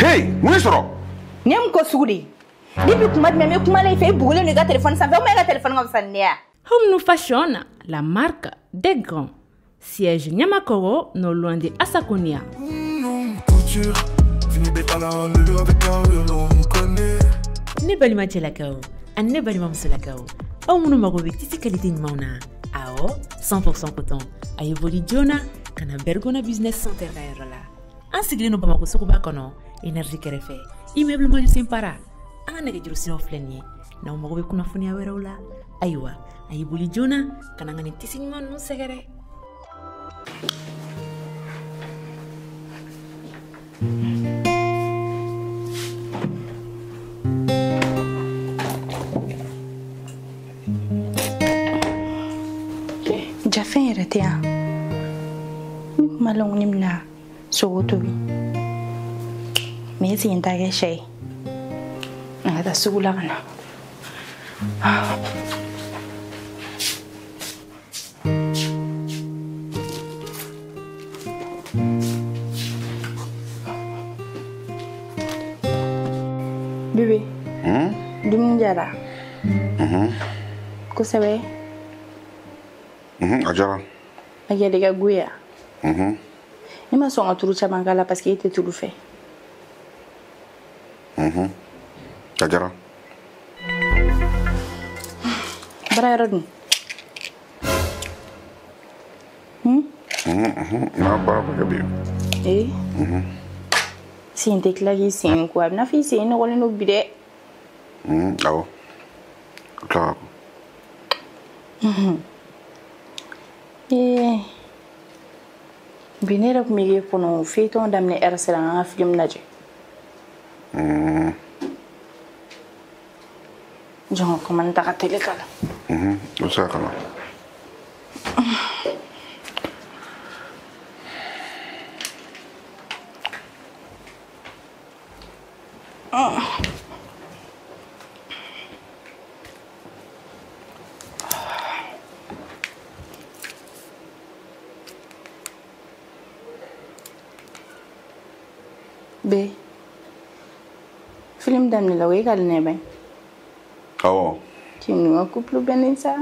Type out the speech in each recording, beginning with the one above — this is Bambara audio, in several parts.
Hey, mun ye sɔrɔ? Nin ye mun ko sugu de ye? Depuis kuma jumɛn n bɛ kuma la i fɛ, i bugulen don i ka téléphone sanfɛ, ou bien e ka téléphone ka fisa ni ne ye wa? Home New Fashion, la marque des grands. Siège Niamakoro, non loin de Assakonia. Ne balima cɛlakaw ani ne balima musolakaw, aw minnu mago bɛ tissu qualité ɲumanw na, awɔ, 100% coton, a ye boli joona ka na Bergona Business Center ka yɔrɔ la. An sigilen don Bamakɔ suguba kɔnɔ, énergie kɛrɛfɛ, immeuble Majo Para. An ka nɛgɛjuru siraw filɛ nin ye, n'aw mago bɛ kunnafoniya wɛrɛw la, ayiwa, a ye boli joona ka na an ka nin tissu ɲuman ninnu sɛgɛrɛ. Jafɛn yɛrɛ tɛ yan. Ne kuma la ko ne bɛna sogo tobi. Mais est-ce que n ta kɛ sɛ ye? An ka taa sugu la ka na. Bébé. Dumuni diyara? Kosɛbɛ. A diyara. A kɛra i ka goût ye wa? Ne ma sɔn ka tulu caman k'a la parce que e tɛ tulu fɛ. A diyara. Baara yɔrɔ dun? N'a baara bɛ kɛ bi. Ee. Sen tɛ tila k'i sen ko, a bɛ n'a fɔ i sen nɔgɔlen don bi dɛ. Awɔ. Tila ka ko. Ee. Bi ne yɛrɛ tun bɛ k'e kɔnɔ, feuilleton daminɛ heure sera, an ka film lajɛ. Jɔn ka commande ta ka télé k'a la. O bɛ se ka kala. Be. Film daminɛ la, o ye ka linɛ bɛ. Awɔ. Cɛ ninnu ka couple bɛnnen sa.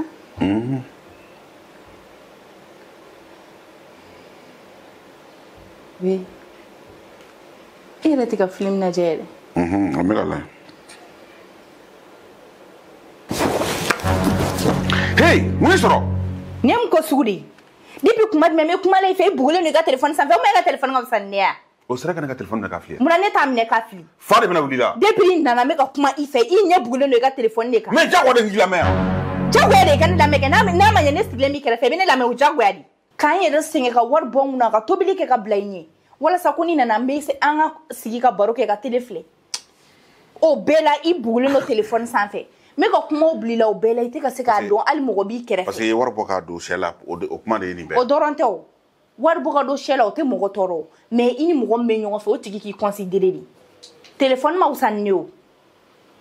Be. E yɛrɛ tɛ ka film lajɛ yɛrɛ. An bɛ ka lajɛ. Hey, mun ye sɔrɔ? Nin ye mun ko sugu de ye? Depuis kuma jumɛn n bɛ kuma la i fɛ, i bugulen don i ka téléphone sanfɛ, ou bien e ka téléphone ka fisa ni ne ye wa? O sera ka ne ka téléphone minɛ k'a fili. Munna ne t'a minɛ k'a fili? Fa de bɛna wuli la. Depuis i nana n bɛ ka kuma i fɛ, i ɲɛ bugulen don i ka téléphone de kan. Mais jagoya de k'i lamɛn yan. Jagoya de i ka ne lamɛn kɛ, n'a ma ɲɛ ne sigilen b'i kɛrɛfɛ, i bɛ ne lamɛn o jagoya de. K'an yɛrɛ sɛgɛn ka wari bɔ n kunna, ka tobili kɛ ka bila i ɲɛ. Walasa ko n'i nana n bɛ se an ka sigi ka baro kɛ ka télé filɛ. O bɛɛ la i bugulen don téléphone sanfɛ. N bɛ ka kumaw bila i la, o bɛɛ la i tɛ ka se k'a dɔn hali mɔgɔ b'i kɛrɛfɛ. Parce que i ye wari bɔ k'a don sɛ la, o kuma de ye nin bɛɛ. O dɔrɔn tɛ o. Wari bɔ ka don sɛ la, o tɛ mɔgɔ tɔɔrɔ o. Mais i ni mɔgɔ min bɛ ɲɔgɔn fɛ, o tigi k'i considérer de. Téléphone ma fisa ni ne ye o.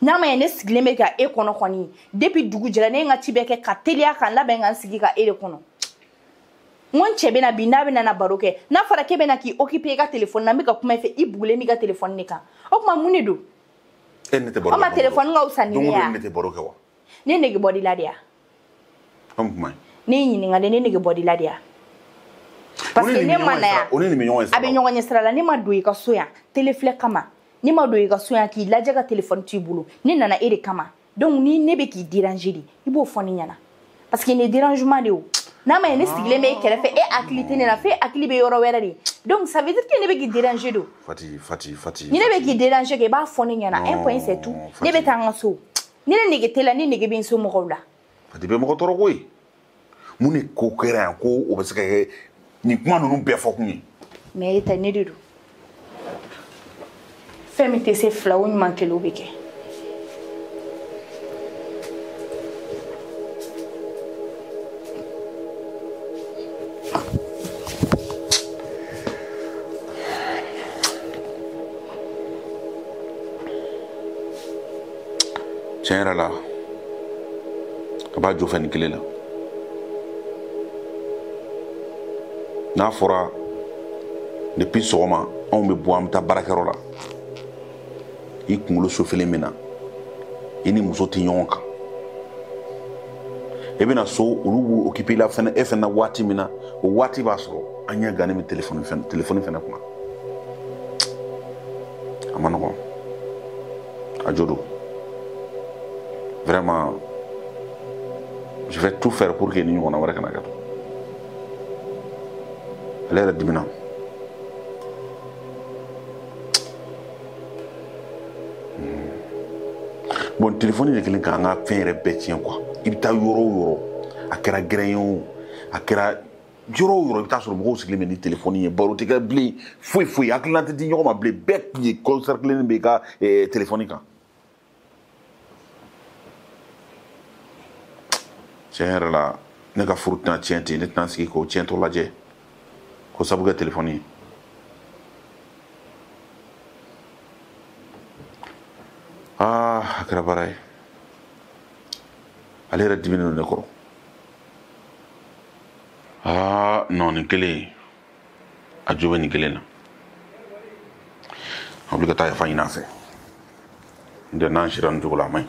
N'a ma ɲɛ ne sigilen bɛ ka e kɔnɔ kɔni, depuis dugu jɛra ne ye n ka ci bɛɛ kɛ ka teliya ka n labɛn ka n sigi ka e de kɔnɔ. N ko n cɛ bɛ na bi, n'a bɛ na baro kɛ, n'a fɔra k'e bɛ na k'i occuper i ka téléphone na, n bɛ ka kuma i fɛ, i bugulen b'i ka téléphone de kan. O tuma mun de don? E ne tɛ baro O ma kɛ. téléphone ka fisa ni ne ye wa? Ne tɛ baro kɛ wa? Ne nege bɔ la de ya? An kuma ye. Ne y'i ɲininka de, ne nege bɔ la de ya? Parce que ne ma na yan. O ni nin bɛ ɲɔgɔn ye sira A bɛ ɲɔgɔn ɲɛ sira la. Ne ma don i ka so yan télé filɛ kama. Ne ma don i ka so yan k'i lajɛ ka téléphone t'i bolo. Ne nana e de kama. Donc ni ne bɛ k'i déranger de, i b'o fɔ ne ɲɛna. Parce que nin ye dérangement de ye o. N'a ma ɲɛ ne sigilen bɛ e kɛrɛfɛ, e hakili tɛ ne la, f'e hakili bɛ yɔrɔ wɛrɛ de. Donc ça veut dire que ne bɛ k'i déranger de o. Fati, Fati, Fati. Ni ne bɛ k'i déranger kɛ, i b'a fɔ ne ɲɛna. Un point c'est tout. Ne bɛ taa n ka so. Ni ne nege t'e la, ne nege bɛ n somɔgɔw la. Fati bɛ mɔgɔ tɔɔrɔ koyi. Mun de ko kɛra yan ko o bɛ se ka kɛ nin kuma ninnu bɛɛ fɔ kun ye? Mais e ta ne de don. Fɛn min tɛ se fila, o ɲuman kelen o bɛ kɛ. Tiɲɛ yɛrɛ la, a b'a jɔ fɛn nin kelen la. N'a fɔra depuis sɔgɔma anw bɛ bɔ an bɛ taa baarakɛyɔrɔ la. I kunkolo sofelen bɛ na, i ni muso tɛ ɲɔgɔn kan. E bɛna so, olu b'u occupé la fɛnɛ, e fɛnɛ waati min na, o waati b'a sɔrɔ an ɲɛ gannen bɛ telefɔni fɛnɛ kunna. A ma nɔgɔn, a jo don. Vraiment, je vais tout faire pour que ni ɲɔgɔnna wɛrɛ kana kɛ tugun. Ale yɛrɛ dimina. Bon, téléphone de kelen k'an ka fɛn yɛrɛ bɛɛ tiɲɛ quoi. I bɛ taa yɔrɔ o yɔrɔ, a kɛra gɛrɛn ye o, a kɛra yɔrɔ o yɔrɔ, i bɛ taa sɔrɔ mɔgɔw sigilen bɛ ni téléphone ye, baro tɛ kɛ bilen, foyi foyi, hakilina tɛ di ɲɔgɔn ma bilen, bɛɛ tun ye concerclé bɛ i ka téléphone kan. Tiɲɛ yɛrɛ la, ne ka furu tɛna tiɲɛ ten, ne tɛna sigi k'o tiɲɛtɔ lajɛ k'o sabu kɛ téléphone ye. Ah, a kɛra baara ye. Ale yɛrɛ diminen don ne kɔrɔ. Ah non, nin kelen, a jo bɛ nin kelen na. A wuli ka taa yafa ɲini a fɛ. N tɛ n'an sira nin cogo la, a man ɲi.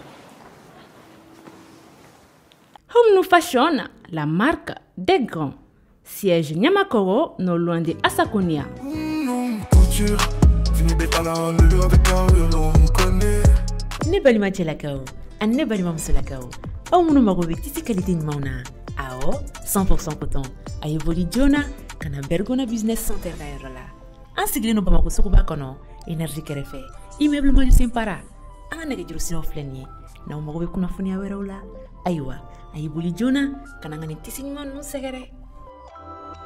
Home Fashion, la marque des grands. Siège Niamakoro, non loin de Assakonia. Ne balima cɛlakaw ani ne balima musolakaw, aw minnu mago bɛ tisi qualité ɲumanw na, awɔ, 100% coton, a ye boli joona ka na Bergona Business Center ka yɔrɔ la. An sigilen don Bamakɔ suguba kɔnɔ, énergie kɛrɛfɛ, immeuble Majusen Para. An ka nɛgɛjuru siraw filɛ nin ye, n'aw mago bɛ kunnafoniya wɛrɛw la, ayiwa, a ye boli joona ka na an ka nin tisi ɲuman ninnu sɛgɛrɛ.